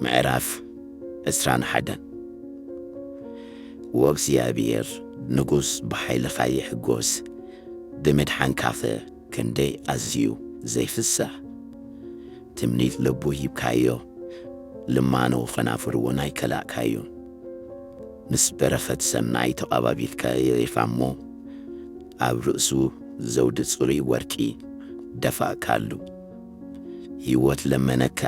ምዕራፍ ዕስራን ሓደን። ወእግዚኣብሔር ንጉስ ብሓይልኻ ይሕጎስ፣ ብምድሓንካኸ ክንደይ ኣዝዩ ዘይፍሳህ። ትምኒት ልቡ ሂብካዮ፣ ልማኖ ኸናፍር እውን ኣይከላእካዮን። ምስ በረኸት ሰናይ ተቐባቢልካዮ ኢኻ እሞ፣ ኣብ ርእሱ ዘውዲ ጽሩይ ወርቂ ደፋእካሉ። ህይወት ለመነካ፣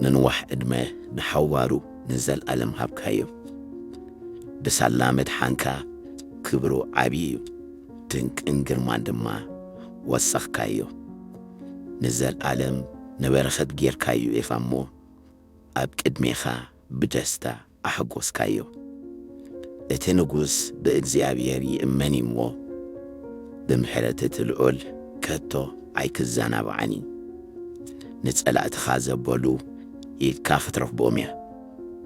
ንንዋሕ ዕድመ ንሓዋሩ ንዘለኣለም ሃብካዮ። ብሳላ ምድሓንካ ክብሩ ዓቢ እዩ፣ ድንቅን ግርማን ድማ ወሰኽካዮ። ንዘለኣለም ንበረኸት ጌርካዮ ኢኻ እሞ፣ ኣብ ቅድሜኻ ብደስታ ኣሐጎስካዮ። እቲ ንጉስ ብእግዚኣብሔር ይእመን እዩ እሞ፣ ብምሕረት እቲ ልዑል ከቶ ኣይክዘናባዕን እዩ። ንጸላእትኻ ዘበሉ ኢድካ ክትረኽቦም እያ፣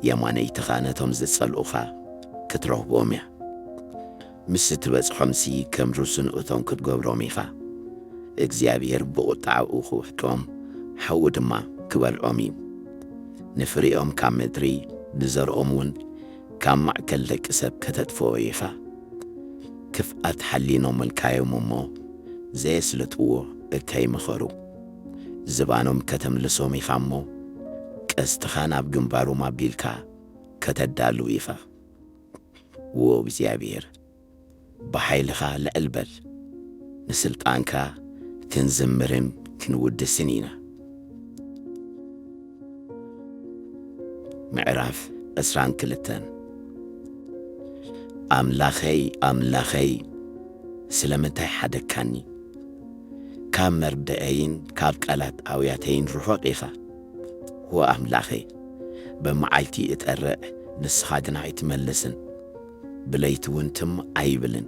የማነይትኻ ነቶም ዝጸልኡኻ ክትረኽቦም እያ። ምስ እትበጽሖምሲ ከም ርሱን እቶም ክትገብሮም ኢኻ። እግዚኣብሔር ብቑጥዓኡ ክውሕጦም፣ ሓዊ ድማ ክበልዖም እዩ። ንፍሬኦም ካብ ምድሪ፣ ንዘርኦም እውን ካብ ማእከል ደቂ ሰብ ከተጥፍኦ ኢኻ። ክፍኣት ሓሊኖምልካዮም እሞ፣ ዘየስልጥዎ እከይ ምኸሩ። ዝባኖም ከተምልሶም ኢኻ እሞ፣ ቀስትኻ ናብ ግንባሮም ኣቢልካ ከተዳሉ ኢኻ። ዎ እግዚኣብሔር፣ ብሓይልኻ ልዕል በል፣ ንስልጣንካ ክንዝምርን ክንውድስን ኢና። ምዕራፍ ዕስራን ክልተን። ኣምላኸይ፣ ኣምላኸይ፣ ስለምንታይ ሓደግካኒ? ካብ መርድኤይን ካብ ቃላት ኣውያተይን ርሑቕ ኢኻ። ዎ ኣምላኸይ፣ ብመዓልቲ እጠርዕ፣ ንስኻ ግና ኣይትመልስን፣ ብለይቲ እውን ትም ኣይብልን።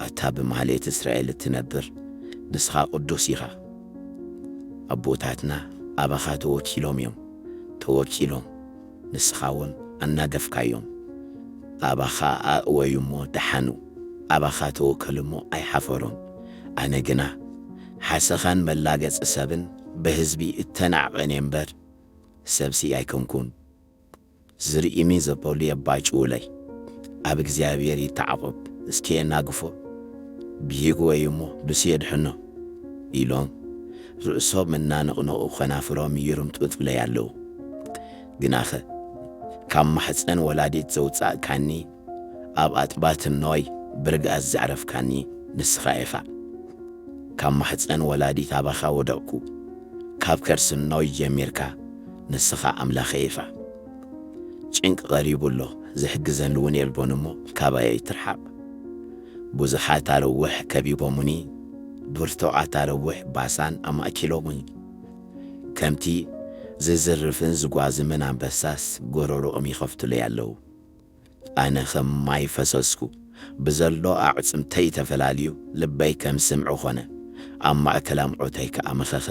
ኣታ ብማህሌት እስራኤል እትነብር፣ ንስኻ ቅዱስ ኢኻ። ኣቦታትና ኣባኻ ተወኪሎም እዮም፣ ተወኪሎም፣ ንስኻ እውን ኣናገፍካዮም። ኣባኻ ኣእወዩ እሞ ደሓኑ፣ ኣባኻ ተወከሉ እሞ ኣይሓፈሩን። ኣነ ግና ሓሰኻን መላገጺ ሰብን ብህዝቢ እተናዕቐን እየ እምበር፣ ሰብሲ ኣይኮንኩን። ዝርእኒ ዘበሉ የባጭውለይ። ኣብ እግዚኣብሔር ይተዓቖብ፣ እስኪ የናግፎ። ብሂጉ ወይ እሞ ብሱ የድሕኖ ኢሎም ርእሶም እናነቕነቑ ኸናፍሮም ይርምጥጥለይ ኣለዉ። ግናኸ ካብ ማሕፀን ወላዲት ዘውፃእካኒ፣ ኣብ ኣጥባት እኖይ ብርግኣት ዘዕረፍካኒ ንስኻ ኢኻ። ካብ ማሕፀን ወላዲት ኣባኻ ወደቕኩ። ካብ ከርሲ እኖይ ጀሚርካ ንስኻ ኣምላኸይ ኢኻ። ጭንቂ ቀሪቡ ኣሎ፣ ዝሕግዘኒ እውን የልቦን እሞ ካባይ ኣይትርሓቕ። ብዙሓት ኣረውሕ ከቢቦሙኒ፣ ብርቱዓት ኣረውሕ ባሳን ኣማእኪሎሙኒ። ከምቲ ዝዝርፍን ዝጓዝምን ኣንበሳስ ጎረሮኦም ይኸፍቱለይ ኣለዉ። ኣነ ኸም ማይ ፈሰስኩ፣ ብዘሎ ኣዕጽምተይ ተፈላልዩ፣ ልበይ ከም ስምዒ ኾነ፣ ኣብ ማእከል ኣምዑተይ ከኣ መኸኸ።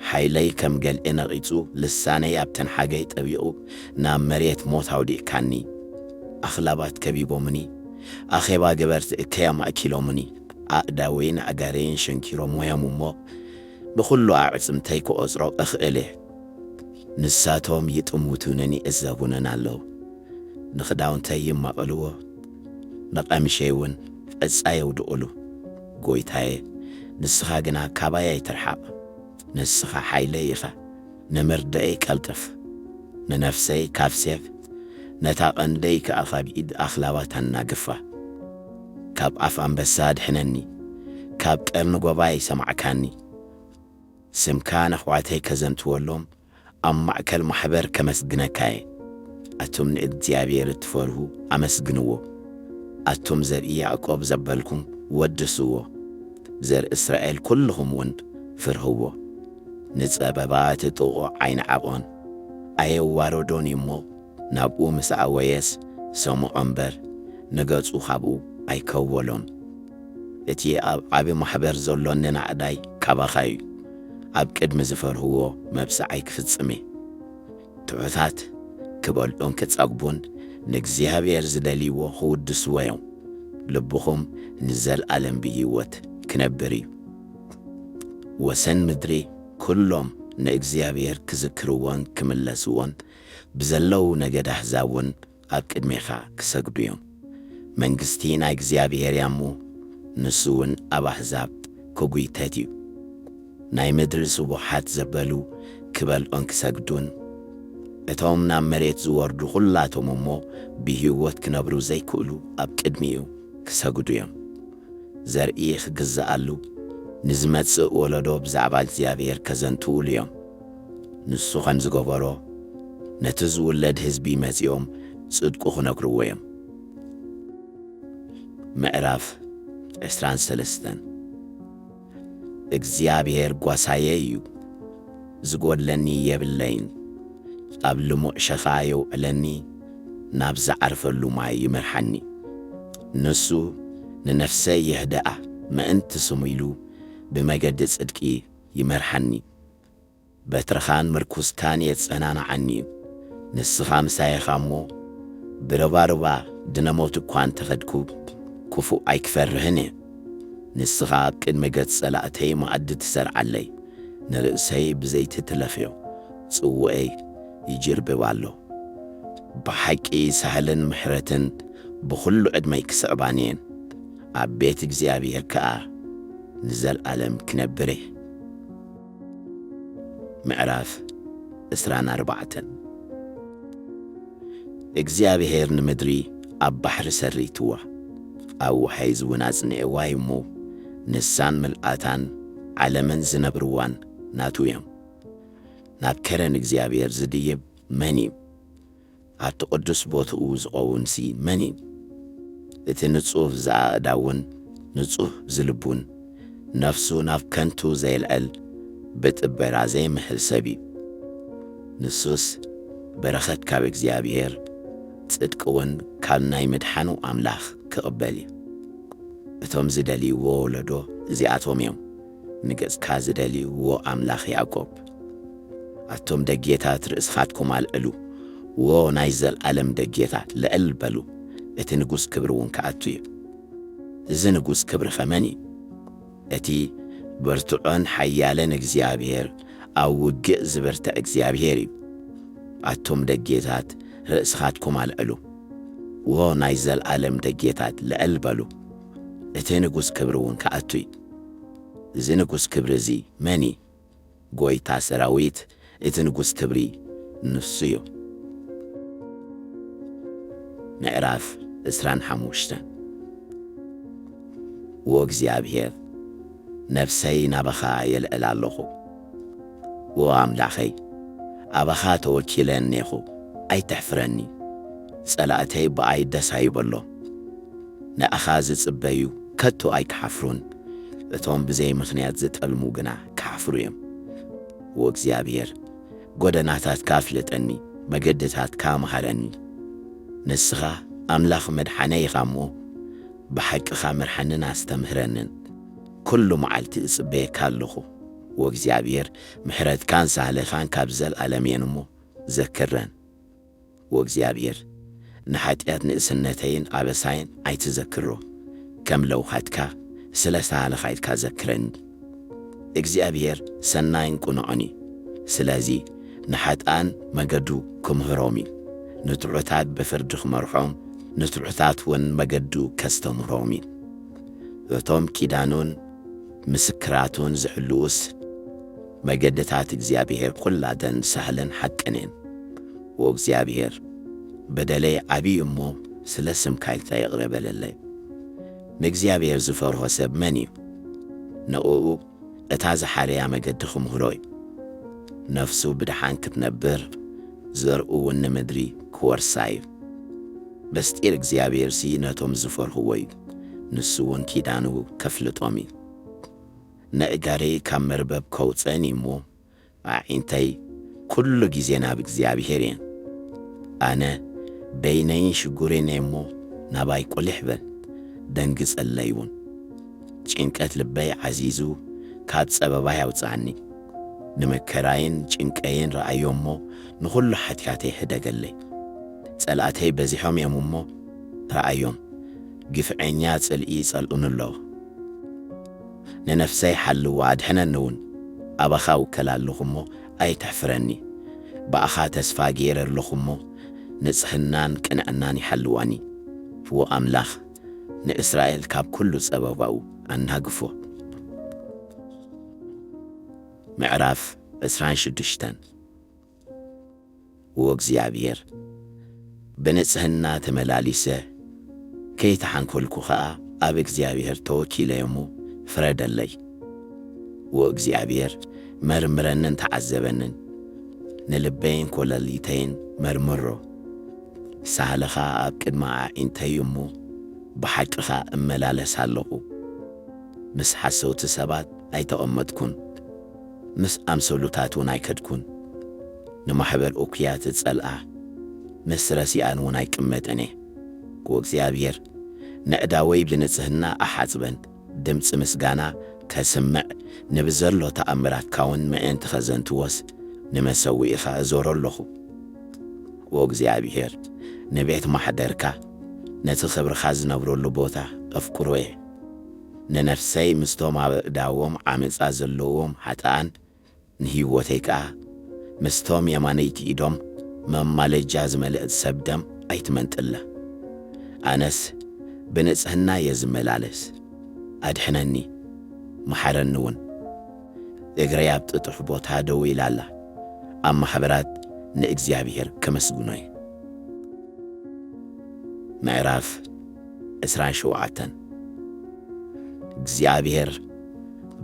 ሓይለይ ከም ገልዒ ነቒጹ፣ ልሳነይ ኣብ ተንሓገይ ጠቢቑ፣ ናብ መሬት ሞት ኣውዲቕካኒ። ኣኽላባት ከቢቦምኒ፣ ኣኼባ ገበርቲ እከይ ኣማእኪሎምኒ፣ ኣእዳወይን ኣእጋረይን ሸንኪሮሞዮም እሞ፣ ብኹሉ ኣዕጽምተይ ክቖጽሮ እኽእል እየ። ንሳቶም ይጥምቱንን ይዕዘቡንን ኣለዉ። ንኽዳውንተይ ይማቐልዎ፣ ንቐምሸይ እውን ዕጻ የውድቑሉ። ጐይታየ፣ ንስኻ ግና ካባይ ኣይትርሓቕ። ንስኻ ሓይለይ ኢኻ፣ ንመርድኤይ ቀልጥፍ። ንነፍሰይ ካብ ሴፍ፣ ነታ ቐንደይ ከኣ ካብ ኢድ ኣኽላባት ኣናግፋ። ካብ ኣፍ ኣንበሳ ኣድሕነኒ፣ ካብ ቀርኒ ጐባይ ሰማዕካኒ። ስምካ ነኽዋተይ ከዘንትወሎም፣ ኣብ ማእከል ማሕበር ከመስግነካ እየ። ኣቱም ንእግዚኣብሔር እትፈርሁ ኣመስግንዎ። ኣቱም ዘርኢ ያዕቆብ ዘበልኩም ወድስዎ። ዘርኢ እስራኤል ኩልኹም እውን ፍርህዎ። ንጸበባ እቲ ጥቑዕ ኣይንዓቖን፣ ኣየዋረዶን እዩ እሞ፣ ናብኡ ምስ ኣወየስ ሰምዖ እምበር፣ ንገጹ ካብኡ ኣይከወሎን። እቲ ኣብ ዓቢ ማሕበር ዘሎ ነናዕዳይ ካባኻ እዩ። ኣብ ቅድሚ ዝፈርህዎ መብጽዓይ ክፍጽም እየ። ትሑታት ክበልዑን ክጸግቡን፣ ንእግዚኣብሔር ዝደልይዎ ክውድስዎ እዮም። ልብኹም ንዘለኣለም ብህይወት ክነብር እዩ። ወሰን ምድሪ ኩሎም ንእግዚኣብሔር ክዝክርዎን ክምለስዎን፣ ብዘለዉ ነገድ ኣሕዛብ እውን ኣብ ቅድሜኻ ክሰግዱ እዮም። መንግስቲ ናይ እግዚኣብሔር እያ እሞ፣ ንሱ እውን ኣብ ኣሕዛብ ክጒተት እዩ። ናይ ምድሪ ስቡሓት ዘበሉ ክበልዑን ክሰግዱን፣ እቶም ናብ መሬት ዝወርዱ ኹላቶም እሞ ብህይወት ክነብሩ ዘይክእሉ ኣብ ቅድሚኡ ክሰግዱ እዮም። ዘርኢ ክግዝኣሉ፣ ንዝመጽእ ወለዶ ብዛዕባ እግዚኣብሔር ከዘንትዉሉ እዮም። ንሱ ከም ዝገበሮ፣ ነቲ ዝውለድ ህዝቢ መጺኦም ጽድቁ ክነግርዎ እዮም። ምዕራፍ ዕስራን ሰለስተን። እግዚኣብሔር ጓሳየ እዩ፣ ዝጎድለኒ የብለይን። ኣብ ልሙዕ ሸኻ የውዕለኒ፣ ናብ ዝዓርፈሉ ማይ ይመርሓኒ። ንሱ ንነፍሰይ የህድኣ፣ ምእንቲ ስሙ ኢሉ ብመገዲ ጽድቂ ይመርሓኒ። በትርኻን ምርኩስካን የጸናንዓኒ እዩ። ንስኻ ምሳይ ኢኻ እሞ፣ ብርባርባ ድነ ሞት እኳ እንተ ኸድኩ፣ ክፉእ ኣይክፈርህን እየ። ንስኻ ኣብ ቅድሚ ገጽ ጸላእተይ መኣዲ ትሰርዓለይ፣ ንርእሰይ ብዘይቲ ትለኽዮ፣ ጽውኤይ ይጅርብብ ኣሎ። ብሓቂ ሳህልን ምሕረትን ብኹሉ ዕድመይ ክስዕባኒ እየን፣ ኣብ ቤት እግዚኣብሔር ከኣ ንዘለኣለም ክነብር እየ። ምዕራፍ ዕስራን ኣርባዕተን። እግዚኣብሔር ንምድሪ ኣብ ባሕሪ ሰሪትዋ፣ ኣብ ወሓይዝ እውን ኣጽኒዕዋ እዩ እሞ፣ ንሳን ምልኣታን ዓለምን ዝነብርዋን ናቱ እዮም። ናብ ከረን እግዚኣብሔር ዝድይብ መን እዩ? ኣብቲ ቅዱስ ቦትኡ ዝቐውምሲ መን እዩ? እቲ ንጹህ ዘኣእዳውን ንጹህ ዝልቡን፣ ነፍሱ ናብ ከንቱ ዘየልዕል፣ ብጥበራ ዘይምሕል ሰብ እዩ። ንሱስ በረኸት ካብ እግዚኣብሔር፣ ጽድቂ እውን ካብ ናይ ምድሓኑ ኣምላኽ ክቕበል እዩ። እቶም ዝደልይዎ ወለዶ እዚኣቶም እዮም፣ ንገጽካ ዝደልይዎ ኣምላኽ ያዕቆብ። ኣቶም ደጌታት ርእስኻትኩም ኣልዕሉ፣ ዎ ናይ ዘለኣለም ደጌታት ልዕል በሉ፣ እቲ ንጉስ ክብሪ እውን ክኣቱ እዩ። እዚ ንጉስ ክብሪ ኸመን እዩ? እቲ ብርቱዕን ሓያልን እግዚኣብሔር፣ ኣብ ውግእ ዝብርትዕ እግዚኣብሔር እዩ። ኣቶም ደጌታት ርእስኻትኩም ኣልዕሉ፣ ዎ ናይ ዘለኣለም ደጌታት ልዕል በሉ፣ እቲ ንጉስ ክብሪ እውን ክኣቱ እዩ። እዚ ንጉስ ክብሪ እዚ መን እዩ? ጎይታ ሰራዊት፣ እቲ ንጉስ ክብሪ ንሱ እዩ። ምዕራፍ ዕስራን ሓሙሽተን። ዎ እግዚኣብሔር፣ ነፍሰይ ናባኻ የልዕል ኣለኹ። ዎ ኣምላኸይ፣ ኣባኻ ተወኪለ እኔኹ፣ ኣይተሕፍረኒ። ጸላእተይ ብኣይ ደስ ኣይበሎ። ንኣኻ ዝጽበዩ ከቶ ኣይክሓፍሩን፣ እቶም ብዘይ ምኽንያት ዝጠልሙ ግና ክሓፍሩ እዮም። ዎ እግዚኣብሔር፣ ጐደናታትካ ኣፍልጠኒ፣ መገድታትካ ምሃረኒ። ንስኻ ኣምላኽ መድሓነይ ኢኻ እሞ፣ ብሓቅኻ ምርሓንን ኣስተምህረንን። ኩሉ መዓልቲ እጽበየካ ኣለኹ። ዎ እግዚኣብሔር፣ ምሕረትካን ሳህለኻን ካብ ዘለኣለም እየን እሞ፣ ዘክረን። ዎ እግዚኣብሔር፣ ንሓጢኣት ንእስነተይን ኣበሳይን ኣይትዘክሮ። ከም ለውሃትካ ስለ ሳህለኻ ኢልካ ዘክረኒ። እግዚኣብሔር ሰናይን ቅኑዕን እዩ። ስለዚ ንሓጥኣን መገዱ ክምህሮም እዩ። ንትሑታት ብፍርዲ ክመርሖም፣ ንትሑታት እውን መገዱ ከስተምህሮም እዩ። እቶም ኪዳኑን ምስክራቱን ዝሕልዉስ፣ መገድታት እግዚኣብሔር ኵላተን ሳህልን ሓቅን እየን። ዎ እግዚኣብሔር፣ በደለይ ዓብዪ እሞ፣ ስለ ስምካ ኢልካ ይቕረ በለለይ። ንእግዚኣብሔር ዝፈርሆ ሰብ መን እዩ? ንእኡ እታ ዝሓረያ መገዲ ክምህሮ እዩ። ነፍሱ ብደሓን ክትነብር፣ ዘርኡ እውን ንምድሪ ክወርሳ እዩ። ምስጢር እግዚኣብሔርሲ ነቶም ዝፈርህዎ እዩ፣ ንሱ እውን ኪዳኑ ከፍልጦም እዩ። ነእጋረይ ካብ መርበብ ከውፀን እዩ እሞ፣ ኣዒንተይ ኩሉ ግዜ ናብ እግዚኣብሔር እየን። ኣነ በይነይን ሽጉርን እየ እሞ፣ ናባይ ቁሊሕ በል፣ ደንግጸለይ እውን። ጭንቀት ልበይ ዓዚዙ፣ ካብ ጸበባይ ኣውጽኣኒ። ንመከራይን ጭንቀይን ረኣዮ እሞ፣ ንኹሉ ሓጢኣተይ ሕደገለይ። ጸላእተይ በዚሖም እዮም እሞ፣ ረኣዮም፣ ግፍዐኛ ጽልኢ ይጸልኡኒ ኣለዉ። ንነፍሰይ ሓልዋ ኣድሕነኒ እውን፣ ኣባኻ እውከል ኣለኹ እሞ፣ ኣይተሕፍረኒ። ብኣኻ ተስፋ ገይረ ኣለኹ እሞ፣ ንጽህናን ቅንዕናን ይሓልዋኒ። ዎ ኣምላኽ፣ ንእስራኤል ካብ ኩሉ ጸበባኡ ኣናግፎ። ምዕራፍ ዕስራን ሽዱሽተን። ዎ እግዚኣብሔር፣ ብንጽህና ተመላሊሰ ከይተሓንኮልኩ ኸኣ ኣብ እግዚኣብሔር ተወኪለ እሞ ፍረደለይ። ዎ እግዚኣብሔር፣ መርምረንን ተዓዘበንን፣ ንልበይን ኰለሊተይን መርምሮ። ሳህልኻ ኣብ ቅድሚ ኣዒንተይ እሞ ብሓቅኻ እመላለስ ኣለኹ። ምስ ሓሰውቲ ሰባት ኣይተቐመጥኩን፣ ምስ ኣምሰሉታት እውን ኣይከድኩን። ንማሕበር እኩያት እጸልኣ፣ ምስ ረሲኣን እውን ኣይቅመጥን እየ። ዎ እግዚኣብሔር፣ ነዕዳወይ ብንጽህና ኣሓጽበን፣ ድምጺ ምስጋና ከስምዕ፣ ንብዘሎ ተኣምራትካ እውን ምእንቲ ኸዘንትዎስ ንመሰውኢኻ እዞሮ ኣለኹ። ዎ እግዚኣብሔር፣ ንቤት ማሕደርካ፣ ነቲ ኽብርኻ ዝነብረሉ ቦታ እፍቅሮ እየ። ንነፍሰይ ምስቶም ኣብ ኣእዳዎም ዓመጻ ዘለዎም ኃጥኣን፣ ንህይወተይ ከኣ ምስቶም የማነይቲ ኢዶም መማለጃ ዝመልአት ሰብ ደም ኣይትመንጥላ። ኣነስ ብንጽህና እየ ዝመላለስ። ኣድሕነኒ፣ መሓረኒ እውን። እግረይ ኣብ ጥጡሕ ቦታ ደው ኢላ ኣላ። ኣብ ማሕበራት ንእግዚኣብሔር ከመስግኖ እየ። ምዕራፍ ዕስራን ሸውዓተን። እግዚኣብሔር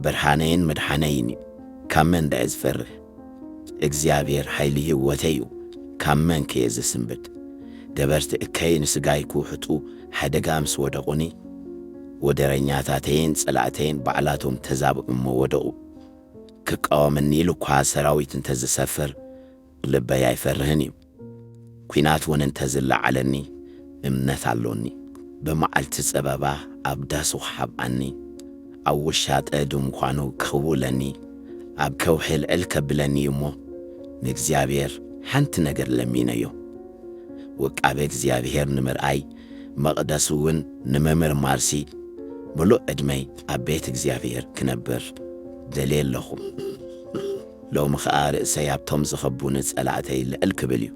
ብርሃነይን መድሓነይን እዩ፣ ካብ መን ደኣ ዝፈርህ? እግዚኣብሔር ሓይሊ ህይወተይ እዩ፣ ካብ መን ከየ ዝስንብድ? ገበርቲ እከይ ንስጋይ ክውሕጡ ሓደጋ ምስ ወደቑኒ፣ ወደረኛታተይን ጸላእተይን ባዕላቶም ተዛብኡ እሞ ወደቑ። ክቃወመኒ ኢሉ እኳ ሰራዊት እንተ ዝሰፍር፣ ልበይ ኣይፈርህን እዩ። ኲናት እውን እንተ ዝለዓለኒ፣ እምነት ኣሎኒ። ብመዓልቲ ጸበባ ኣብ ዳሱ ክሓብኣኒ፣ ኣብ ውሻጠ ድንኳኑ ክኽውለኒ፣ ኣብ ከውሒ ልዕል ከብለኒ እዩ እሞ፣ ንእግዚኣብሔር ሓንቲ ነገር ለሚነዮ። ውቃበ እግዚኣብሔር ንምርኣይ፣ መቕደሱ እውን ንምምርማርሲ፣ ምሉእ ዕድመይ ኣብ ቤት እግዚኣብሔር ክነብር ደልየ ኣለኹ። ሎሚ ኸኣ ርእሰይ ኣብቶም ዝኸቡኒ ጸላእተይ ልዕል ክብል እዩ።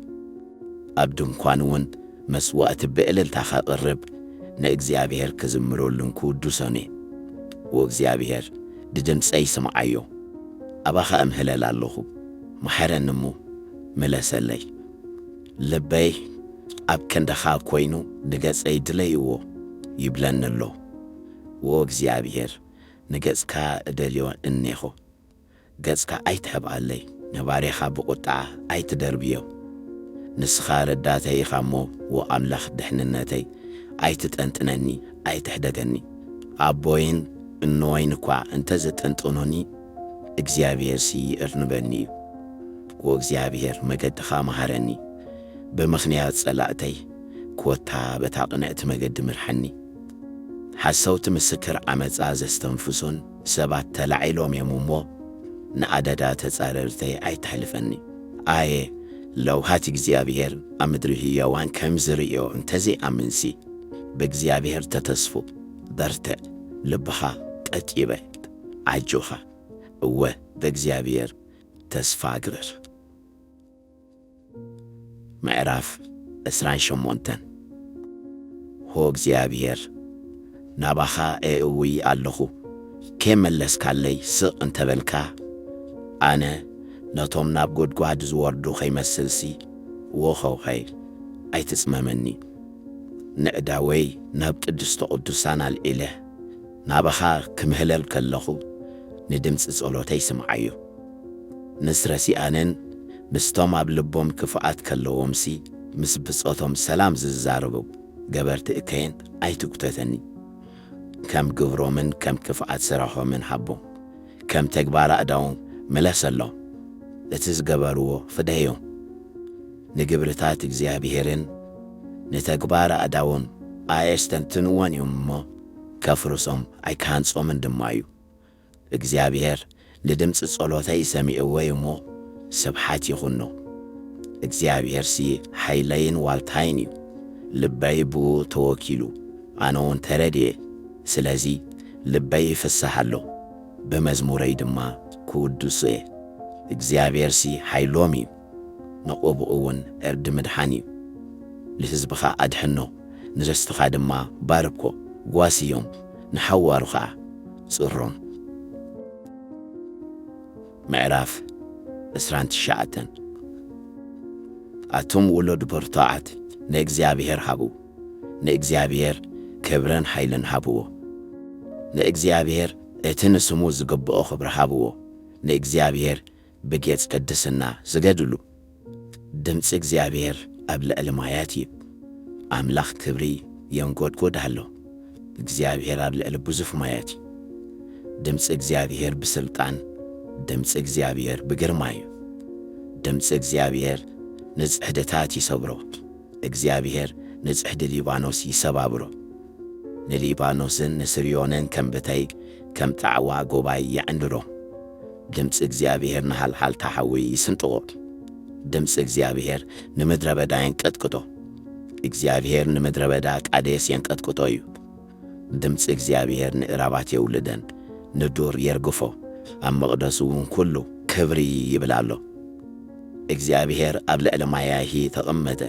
ኣብ ድንኳን እውን መስዋእቲ ብእልልታ ኸቕርብ፣ ንእግዚኣብሔር ክዝምረሉን ክውድሶን እየ። ዎ እግዚኣብሔር፣ ንድምፀይ ስምዓዮ። ኣባኻ እምህለል ኣለኹ፣ መሓረኒ እሞ ምለሰለይ። ልበይ ኣብ ክንድኻ ኮይኑ ንገጸይ ድለይዎ ይብለኒ ኣሎ። ዎ እግዚኣብሔር፣ ንገጽካ እደልዮ እኔኹ። ገጽካ ኣይትሕብኣለይ፣ ንባርያኻ ብቑጥዓ ኣይትደርብዮ። ንስኻ ረዳተይ ኢኻ እሞ፣ ዎ ኣምላኽ ድሕንነተይ፣ ኣይትጠንጥነኒ፣ ኣይትሕደገኒ። ኣቦይን እኖይን እኳ እንተ ዘጠንጠኑኒ፣ እግዚኣብሔርሲ ይእርንበኒ እዩ። ዎ እግዚኣብሔር፣ መገድኻ መሃረኒ፣ ብምኽንያት ጸላእተይ ኮታ በታ ቅንዕቲ መገዲ ምርሓኒ። ሓሰውቲ ምስክር ዓመጻ ዘስተንፍሱን ሰባት ተላዒሎም እዮም እሞ፣ ንኣደዳ ተጻረርተይ ኣይተሕልፈኒ። ኣየ ለውሃት እግዚኣብሔር ኣብ ምድሪ ህያዋን ከም ዝርእዮ እንተዘይኣምንሲ፣ ብእግዚኣብሔር ተተስፉ፣ በርትዕ፣ ልብኻ ቀጥ ይበል፣ ኣጆኻ፣ እወ ብእግዚኣብሔር ተስፋ ግበር። ምዕራፍ ዕስራን ሸሞንተን። ሆ እግዚኣብሔር፣ ናባኻ እእውይ ኣለኹ፣ ከይመለስካለይ ስቕ እንተበልካ፣ ኣነ ነቶም ናብ ጐድጓድ ዝወርዱ ኸይመስልሲ፣ ዎ ኸውኸይ፣ ኣይትጽመመኒ። ንዕዳወይ ናብ ቅድስተ ቅዱሳን ኣልዒለ፣ ናባኻ ክምህለል ከለኹ፣ ንድምፂ ጸሎተይ ስምዓዮ። ምስ ረሲኣንን ምስቶም ኣብ ልቦም ክፍኣት ከለዎምሲ፣ ምስ ብጾቶም ሰላም ዝዛረቡ ገበርቲ እከይን ኣይትጉተተኒ። ከም ግብሮምን ከም ክፍኣት ስራሖምን ሃቦም፣ ከም ተግባር ኣእዳዎም ምለሰሎም። እቲ ዝገበርዎ ፍደዮም። ንግብርታት እግዚኣብሔርን ንተግባር ኣእዳዎም ኣየስተንትንዎን እዮም እሞ፣ ከፍርሶም ኣይክሃንጾምን ድማ እዩ። እግዚኣብሔር ንድምፂ ጸሎተይ ሰሚዕዎ እዩ እሞ፣ ስብሓት ይኹኖ። እግዚኣብሔርሲ ሓይለይን ዋልታይን እዩ። ልበይ ብኡ ተወኪሉ፣ ኣነ እውን ተረድኤ። ስለዚ ልበይ ይፍስህ ኣሎ፣ ብመዝሙረይ ድማ ክውድሱ እየ። እግዚኣብሔርሲ ሓይሎም እዩ፣ ንቐብኡ እውን ዕርዲ ምድሓን እዩ። ንህዝብኻ ኣድሕኖ፣ ንርስትኻ ድማ ባርኮ፣ ጓስዮም፣ ንሓዋሩ ኸዓ ጽሮም። ምዕራፍ ዕስራን ትሽዓተን። ኣቱም ውሉድ ብርቱዓት ንእግዚኣብሔር ሃቡ፣ ንእግዚኣብሔር ክብርን ሓይልን ሃብዎ። ንእግዚኣብሔር እቲ ንስሙ ዝግብኦ ክብሪ ሃብዎ፣ ንእግዚኣብሔር ብጌጽ ቅድስና ስገድሉ። ድምጺ እግዚኣብሔር ኣብ ልዕሊ ማያት እዩ። ኣምላኽ ክብሪ የንጎድጎድ ኣሎ። እግዚኣብሔር ኣብ ልዕሊ ብዙፍ ማያት እዩ። ድምጺ እግዚኣብሔር ብስልጣን፣ ድምጺ እግዚኣብሔር ብግርማ እዩ። ድምጺ እግዚኣብሔር ንጽሕድታት ይሰብሮ። እግዚኣብሔር ንጽሕዲ ሊባኖስ ይሰባብሮ። ንሊባኖስን ንስርዮንን ከም ብተይ፣ ከም ጣዕዋ ጎባይ ይዕንድሮ። ድምጺ እግዚኣብሔር ንሃልሃልታ ሓዊ ይስንጥቖ። ድምጺ እግዚኣብሔር ንምድረ በዳ የንቀጥቅጦ። እግዚኣብሔር ንምድረ በዳ ቃዴስ የንቀጥቅጦ እዩ። ድምጺ እግዚኣብሔር ንእራባት የውልደን፣ ንዱር የርግፎ። ኣብ መቕደሱ እውን ኩሉ ክብሪ ይብል ኣሎ። እግዚኣብሔር ኣብ ልዕሊ ማያሂ ተቐመጠ።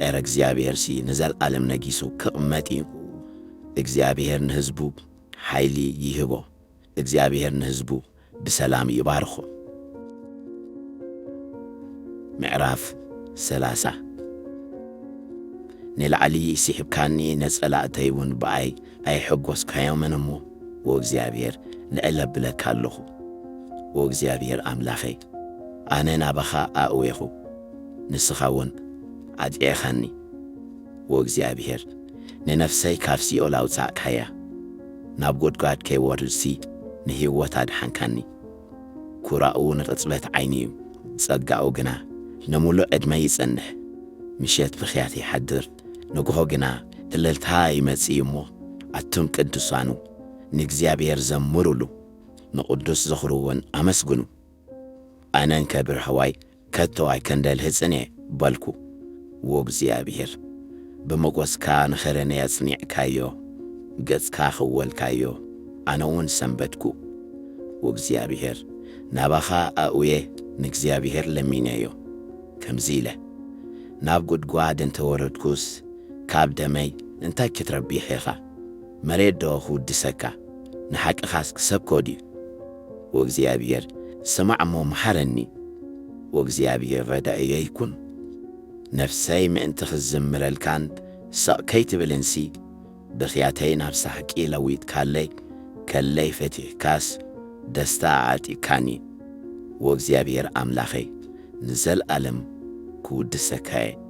ኤረ እግዚኣብሔርሲ ንዘለኣለም ነጊሱ ክቕመጥ እዩ። እግዚኣብሔር ንህዝቡ ሓይሊ ይህቦ። እግዚኣብሔር ንህዝቡ ብሰላም ይባርኾ። ምዕራፍ ሰላሳ። ንላዕሊ ስሒብካኒ፣ ነጸላእተይ እውን ብኣይ ኣይሐጎስካዮምን እሞ፣ ወእግዚኣብሔር ንዕል ኣብለካ ኣለኹ። ወእግዚኣብሔር ኣምላኸይ፣ ኣነ ናባኻ ኣእዌኹ፣ ንስኻ እውን ኣጥዒኻኒ። ወእግዚኣብሔር፣ ንነፍሰይ ካብ ሲኦል ኣውጻእካያ፣ ናብ ጐድጓድ ከይወርድሲ ንህይወት ኣድሓንካኒ። ኵራኡ ንቕጽበት ዓይኒ እዩ፣ ጸጋኡ ግና ንምሉእ ዕድመ ይጸንሕ። ምሸት ብኽያት ይሓድር፣ ንግሆ ግና እልልታ ይመጽእ እዩ እሞ፣ ኣቱም ቅዱሳኑ ንእግዚኣብሔር ዘምሩሉ፣ ንቕዱስ ዝኽሩ እውን ኣመስግኑ። ኣነ እንከ ብርህዋይ ከቶ ኣይከንደልህጽን እየ በልኩ። ወእግዚኣብሔር፣ ብመጎስካ ንኸረነይ ኣጽኒዕካዮ፣ ገጽካ ኸወልካዮ፣ ኣነ እውን ሰንበድኩ። ወእግዚኣብሔር፣ ናባኻ ኣእውየ ንእግዚኣብሔር ለሚነዮ፣ ከምዚ ኢለ፣ ናብ ጒድጓድ እንተ ወረድኩስ፣ ካብ ደመይ እንታይ ክትረብሕ ኢኻ? መሬት ዶ ክውድሰካ? ንሓቅኻስ ክሰብኮ ድዩ? ወእግዚኣብሔር፣ ስማዕ እሞ መሓረኒ። ወእግዚኣብሔር ረዳእየይ ኩን። ነፍሰይ ምእንቲ ኽዝምረልካን ስቕ ከይትብልንሲ፣ ብኽያተይ ናብ ሳሕቂ ለዊጥካለይ፣ ከለይ ፈቲሕካስ ደስታ ኣዕጢቕካኒ። ወእግዚኣብሔር ኣምላኸይ፣ ንዘለኣለም ክውድሰካ እየ።